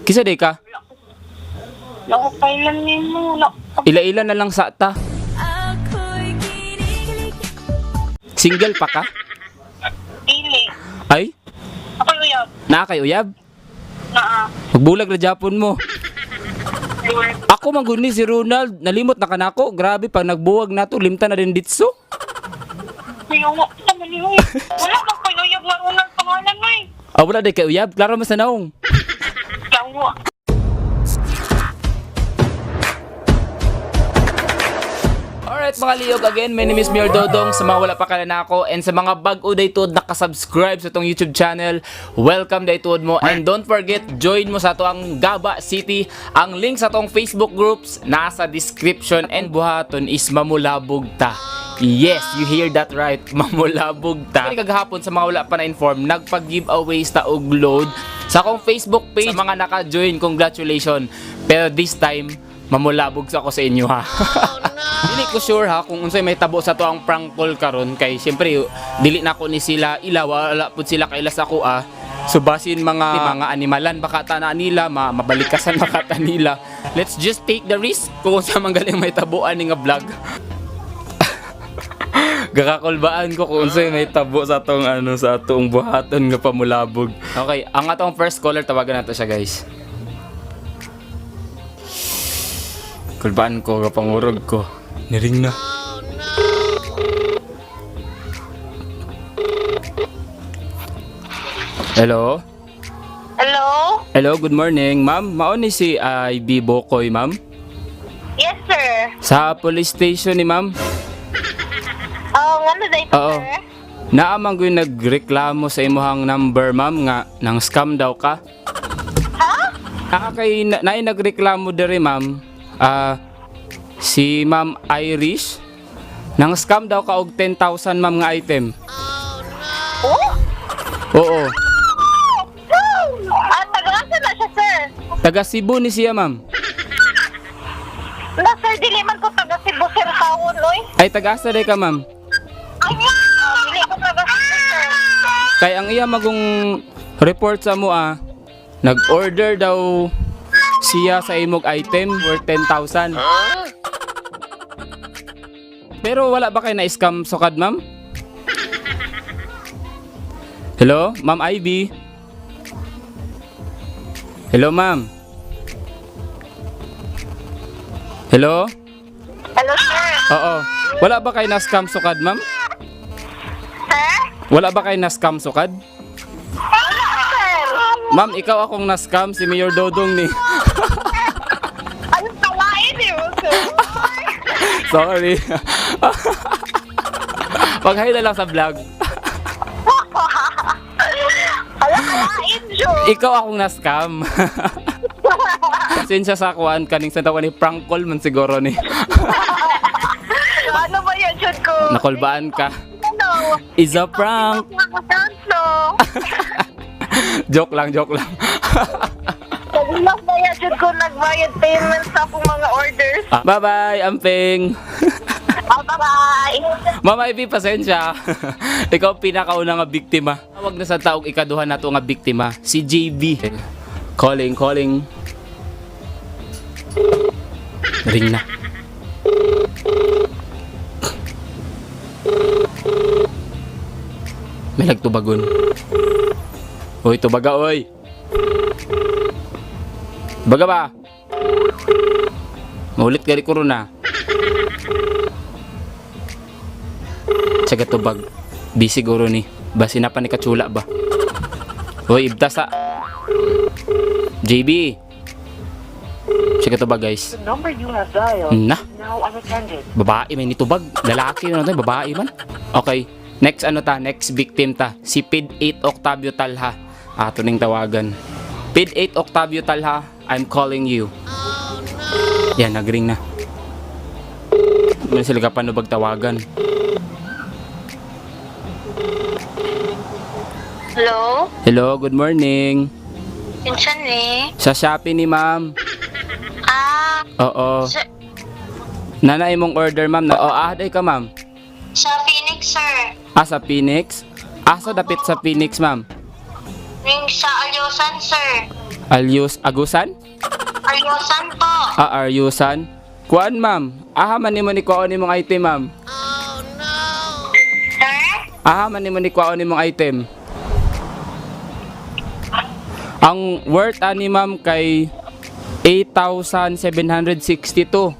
Kisa day ka? Wala ko kailan nimo. Wala. Ila-ila na lang sa ta. Single pa ka? Dili. Ay, Ako uyab. naa kay uyab? Naa. Magbulag na Japon mo. Ako man gud ni si Ronald, nalimot na kanako. Grabe pag nagbuwag nato, limta na din ditso. Kuya, tama niyo. Wala ka kay uyab nga unang pangalan ay. Ah, wala day kay uyab, klaro man sa naong. Yawa. Alright mga liyog, again, my name is Mayor Dodong. Sa mga wala pa kala na ako and sa mga bag-o day tuod nakasubscribe sa itong YouTube channel, welcome day tuod mo. And don't forget, join mo sa ato ang Gaba City. Ang link sa atong Facebook groups nasa description and buhaton is mamulabog ta. Yes, you hear that right. Mamulabog ta. Kagahapon sa mga wala pa na-inform, nagpag-giveaways ta og load sa akong Facebook page. Sa mga naka-join, congratulations. Pero this time, mamulabog sa ako sa inyo ha. Dili ko sure ha kung unsay may tabo sa to ang prank call karon kay syempre dili na ko ni sila ila, wala pud sila kaila sa ako ah. So basin mga animalan baka ta na nila, mabalikasan baka ta nila. Let's just take the risk kung unsa man galing may tabuan ni nga vlog. Gakakulbaan ko kung unsay may tabo sa atong ano sa atong buhaton nga pamulabog. Okay, ang atong first caller, tawagan nato siya guys. Kulbaan ko, kapangurog ko. Niring na. Hello? Hello? Hello, good morning, ma'am. Mao ni si IB Bokoy, ma'am. Yes, sir. Sa police station ni ma'am. Oh, ngano day to, Oo. sir? Naamang ko yung nagreklamo sa imuhang number, ma'am, nga nang scam daw ka. Ha? Ah, kay na, naay nagreklamo diri, ma'am. Ah, si Ma'am Irish nang scam daw ka og 10,000 ma'am nga item. Oh? Oo. Ah, taga-asa na siya, sir? Taga Cebu ni siya, ma'am. Na, sir, dili man ko taga Cebu, sir, tawon, oy. Ay taga asa day ka, ma'am? Ay, dili ko taga Cebu, sir. Kay ang iya magong report sa mo ah, nag-order daw siya sa imog item worth 10,000. Pero wala ba kay na-scam sukad, ma'am? Hello, Ma'am Ivy. Hello, ma'am. Hello? Hello, sir. Oo. Wala ba kay na-scam sukad, ma'am? Sir? Wala ba kay na-scam sukad? Wala, sir. Ma'am, ikaw akong na-scam si Mayor Dodong ni. Ano tawain eh, sir? Sorry. Pag-hi na lang sa vlog. Ala, kalain, Joe. Ikaw akong na-scam. Pasensya sa kuan kaning sa tawa ni prank call man siguro ni. Ano ba yan, Jud ko? Nakulbaan ka. Ano? Is a prank. Ano? Joke lang, joke lang. Kagulang ba yan, Jud ko? Nagbayad payment sa akong mga orders. Ah, bye-bye, amping. Ah, bye-bye. Mama Ivy, pasensya. Ikaw ang pinakauna nga biktima. Tawag na sa taog ikaduha nato nga biktima, si JB. Calling, calling. Ring na. May nagtubagon. Uy, tubaga, oy. Tubaga ba? Maulit gari ko ron ah. Tsaga tubag. Di siguro ni. Basi na pa ni Katsula ba? Hoy, ibta sa... JB! Tsaga tubag guys. The number you have dialed Na! is now unattended. Babae may nitubag. Lalaki na to, babae man. Okay. Next ano ta? Next victim ta. Si Pid 8 Octavio Talha. Ato ning tawagan. Pid 8 Octavio Talha, I'm calling you. Yan, nagring na. Ano sila ka paano tawagan? Hello? Hello, good morning. Kinsan ni? Sa Shopee ni ma'am. Ah, Oo. sa, Nanay mong order, ma'am. Na, oh, ah, day ka, ma'am. sa Phoenix, sir. Ah, sa Phoenix? Ah, sa dapit sa Phoenix, ma'am. Ring sa Alyosan, sir. Alius Agusan? Ayusan po. Ah, Aryusan. Kuan, ma'am. Aha man nimo ni kuan nimong item, ma'am. Sir? Aha man nimo ni kuan nimong item. Ang worth ani ma'am kay 8,762.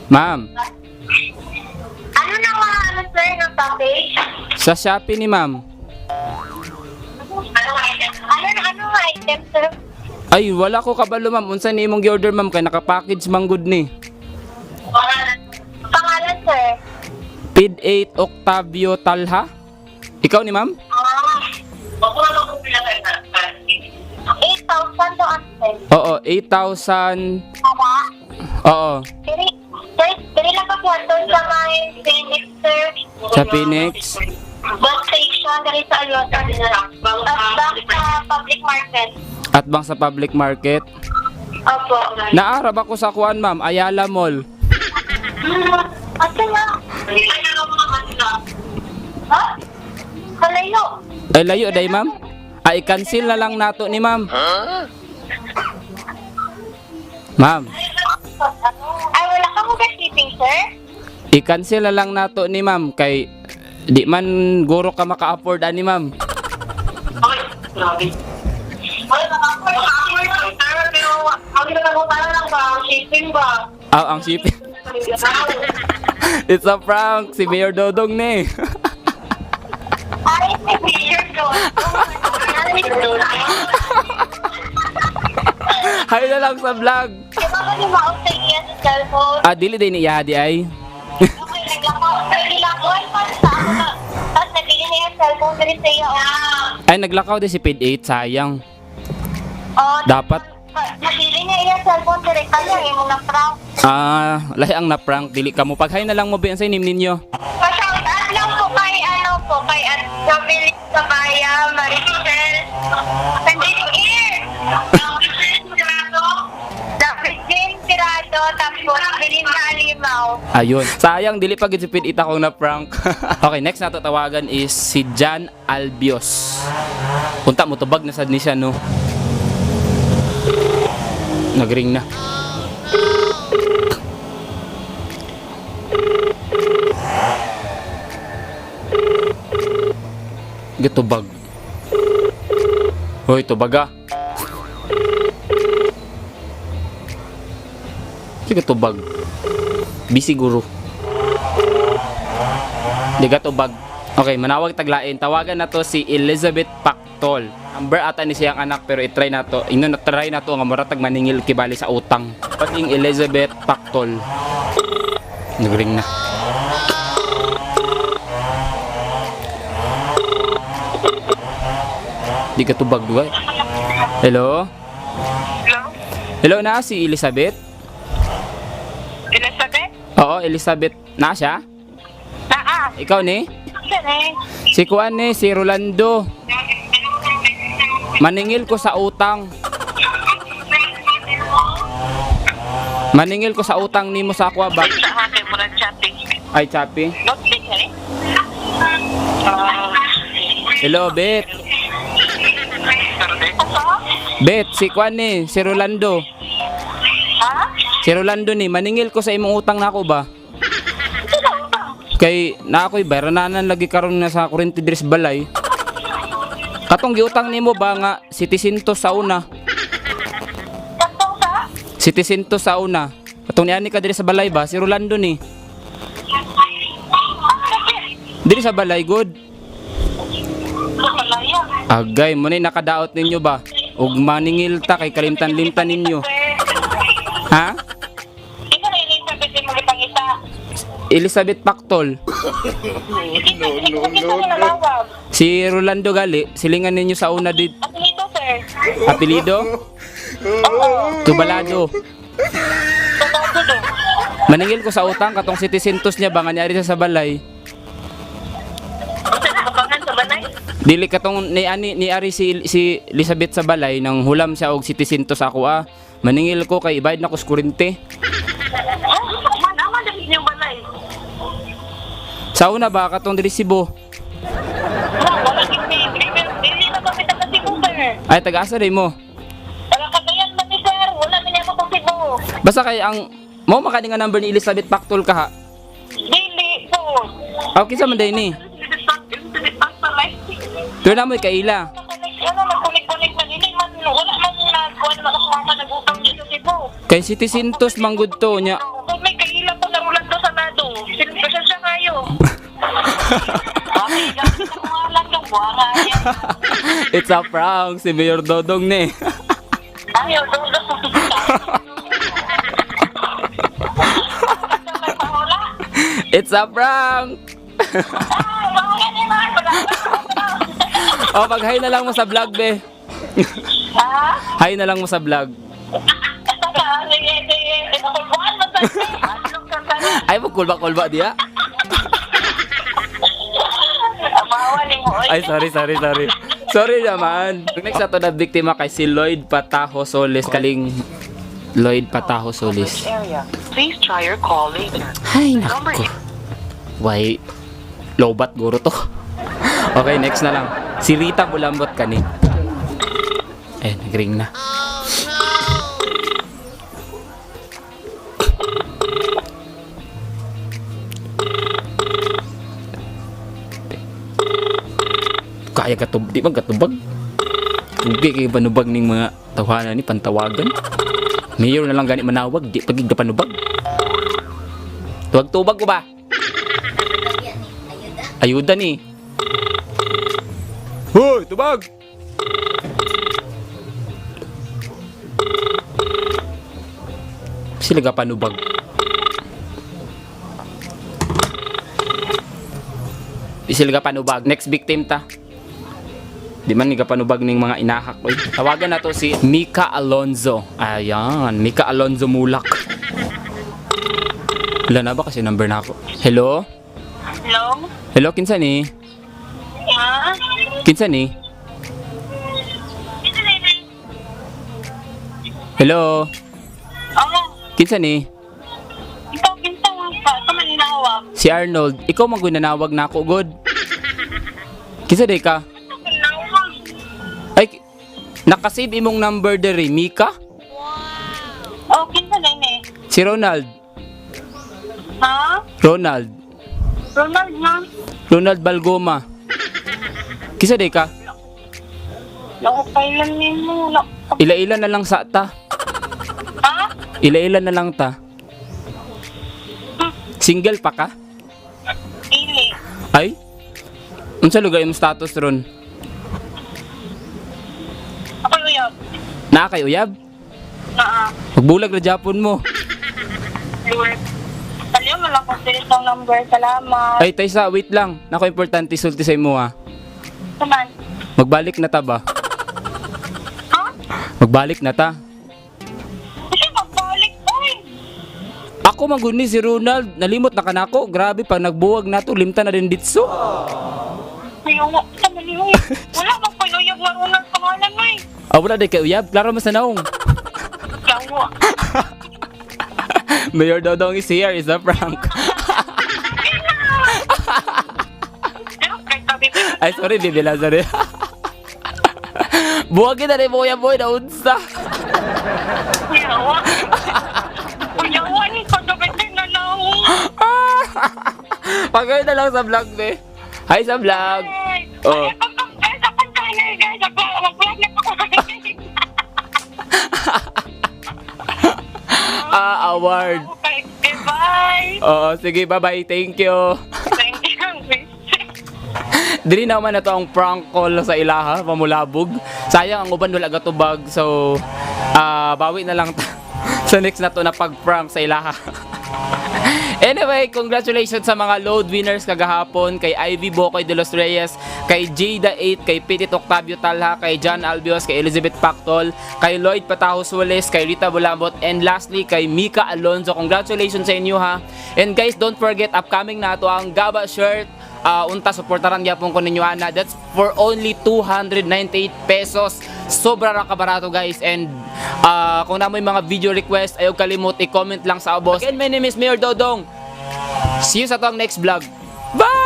Ma'am, Ano na nga, ano sir, ng package? sa Shopee ni ma'am. Ano item? Ano nga item, sir? Ay, wala ko kabalo ma'am. Unsa ni imong gi-order ma'am kay naka-package man gud ni. Pangalan. Pangalan, sir? Pid 8 Octavio Talha. Ikaw ni ma'am? Ah. 8,000 to ang sir. Oo, 8,000. Tama? Oo, Dili, sir, dili lang ka kwarto sa may Phoenix, sir. sa Phoenix. Bus station, dili sa Alyosan. At back sa public market. At bang sa public market. Opo. Naarab ako sa kuan ma'am, Ayala Mall. Asa nga? Ha? Kalayo. Ay layo day ma'am. Ay cancel na lang nato ni ma'am. Ma'am, Ay, wala ka mo ba shipping, sir? i-cancel na lang nato ni ma'am kay di man guro ka maka-afford ani ma'am. Grabe. Wala maka-afford, sir, pero ang ginagawa lang ba, ang shipping ba? Ah, ang shipping. It's a prank si Mayor Dodong ni. Ay, si Mayor Dodong. Hi na lang sa vlog. Di ba ba lumaot sa iya sa cellphone? Ah, dili din niya di ay. Okay, naglakaw. Naglakaw pa sa ako na. Tapos nabili niya yung cellphone diri sa iya. Ay naglakaw din si Pid 8, sayang. Oh, Dapat nabili niya iya cellphone diri kaya imo na prank. ah, lahi ang na-prank dili ka mo paghay na lang mo biyan sa inim ninyo. Pa-shout out lang po kay ano po kay at Gabriel Sabaya, Maricel, Sandini Ear. David Jane Tirado, tapos Belinda Alimaw. Ayun. Sayang, dili pa gid si Pid 8 akong na-prank. Okay, next nato tawagan is si Jan Albios. Punta mo tubag na sad ni siya no. Nagring na. Gitubag. Hoy, tubaga. Sige, tubag. Busy guro. Di ka tubag. Okay, manawag taglain. Tawagan na to si Elizabeth Pactol. Number ata ni siyang anak pero i-try na to. Ino na try na to nga mura tag maningil kibali sa utang. Paging Elizabeth Pactol. Nagring na. Di ka tubag duay. Hello? Hello? Hello na si Elizabeth? Elizabeth? Oo, Elizabeth na siya? Naa. Ikaw ni? Saan eh? Si Kuan ni, si Rolando. Maningil ko sa utang. Maningil ko sa utang nimo sa akwa ba? Sa akin mo lang chatting. Ay, Chappy. Not eh. Ah, Hello, Bet. Bet, si Kuan ni, si Rolando. Ha? Si Rolando ni, maningil ko sa imong utang nako ba? Kay na ako'y bayrananan lagi karon na sa kuryente diri sa balay. Katong giutang nimo ba nga 700 sa una? Katong sa? 700 sa una. Katong niani ka diri sa balay ba? Si Rolando ni. Diri sa balay, good. Malaya. Agay, mo na nakadaot ninyo ba? Ug maningil ta kay kalimtan-limtan ninyo. Ha? Ikaw na Elizabeth yung magipangita. Elizabeth Pactol. No, no, no, no. Si Rolando Gali, silingan ninyo sa una dito. Apelido, sir. Apelido? Tubalado. Tubalado do. Maningil ko sa utang katong 700 niya ba nga niari siya sa balay. Kapangan sa balay? Dili katong ni ani ni ari si si Elizabeth sa balay nang hulam siya og 700 ako ah. Maningil ko kay ibayad na ko sa kurente. Oh, man, aman dahil yung balay. Sa una ba katong diri Cebu? Wala, wala gid ni Ay, taga-asa rin mo. Taga Cagayan ba ni sir? Wala na niya ako sa Cebu. Basta kay ang mo makani nga number ni Elizabeth Pactol ka ha. Dili po. Aw, kinsa man day ni? Pero na mo'y kaila. Ano, nagkunik-kunik na dili man. Wala man nagkuhan na ako mama nag-utang dito sa Cebu. Kay City Sintos manggod to nya. Kung may kaila po na Rolando Salado. Pasensya kayo. Okay, gamit ang pangalan ng buwanga niya. It's a prank si Mayor Dodong ni. Ayaw, dulo. It's a prank. O, pag hi na lang mo sa vlog, be. Ha? Hi na lang mo sa vlog. Sige, sige. Kulbuan mo sa Ay, mo kulba-kulba diya. Amawa ni mo. Ay, sorry, sorry, sorry. Sorry naman. Next ato na biktima kay si Lloyd Pataho Solis. Kaling Lloyd Pataho Solis. Area. Please try your call later. Ay, nako. Why, lobat guro to. Okay, next na lang. Si Rita Bulambot kani. Eh, nagring na. Kaya katub, di ba katubag? Hindi kayo panubag ning mga tawanan ni pantawagan. Mayor na lang gani manawag, di pagig panubag. Tuwag-tubag ko ba? Ayuda ni. Hoy, tubag! Sila ga panubag. Di sila ga panubag. Next victim ta. Di man ni ga panubag ning mga inahak oy. Tawagan na to si Mika Alonzo. Ayan, Mika Alonzo Mulak. Wala na ba kasi number na ako? Hello? Hello? Hello, kinsa ni? Ha? Kinsa ni? Hello? Oo. Kinsa ni? Ikaw, kinsa pa. Ikaw man nawag. Si Arnold, ikaw magunanawag na ako, good. Kinsa day ka? Nawag. Ay, nakasave imong number dere, Mika? Oh, kinsa na ini? Si Ronald. Ha? Ronald. Ronald na. Ronald Balgoma. Kinsa day ka? Naku, kailan nimo? Naku. Ila-ila na lang sa ta. Ha? Ila-ila na lang ta. Single pa ka? Dili. Ay? Unsa lugar imong status ron? Ako uyab. Naa kay uyab? Naa. Magbulag ra Japon mo. Lord. Aliyo mo lang kung ng number. Salamat. Ay, Taysa, wait lang. Nako, importante sulti sa imo ha. Saman. Magbalik na ta ba? Ha? Magbalik na ta. Kasi magbalik, boy. Ako maguni si Ronald, nalimot na kanako. Grabe pag nagbuwag na to, limta na din ditso. Ayaw, sa mali, oy. Wala bang panuyag na Ronald pangalan, oy. Ah, wala di kay uyab, klaro mas na naong. Yawa. Mayor Dodong is here, is a prank. Pero kahit tabi Ay, sorry, Bibi sorry. Buwagin na rin mo, kuya boy, naunsa. Yawa. Yawa ni pagkabente na naong. Pagay na lang sa vlog, be. Hi sa vlog. Ay, Oh. ay, ay, sa pagkain guys. Mag-vlog na ako. Ah, award. Okay, bye. Oo, sige, bye-bye. Thank you. Thank you. Dili naman na to ang prank call sa ilaha, pamulabog. Sayang ang uban wala gatubag. So, bawi na lang sa next na to na pag-prank sa ilaha. Anyway, congratulations sa mga load winners kagahapon kay Ivy Bokoy de los Reyes, kay Jada 8, kay Petit Octavio Talha, kay John Albios, kay Elizabeth Pactol, kay Lloyd Patahos Walis, kay Rita Bulambot, and lastly kay Mika Alonzo. Congratulations sa inyo ha. And guys, don't forget upcoming na to ang Gaba shirt. Unta suportaran gyapon ko ninyo ana. That's for only 298 pesos. Sobra ra kabarato guys and kung namoy mga video request ayaw kalimot i-comment lang sa abos. Again, my name is Mayor Dodong. See you sa tong next vlog. Bye!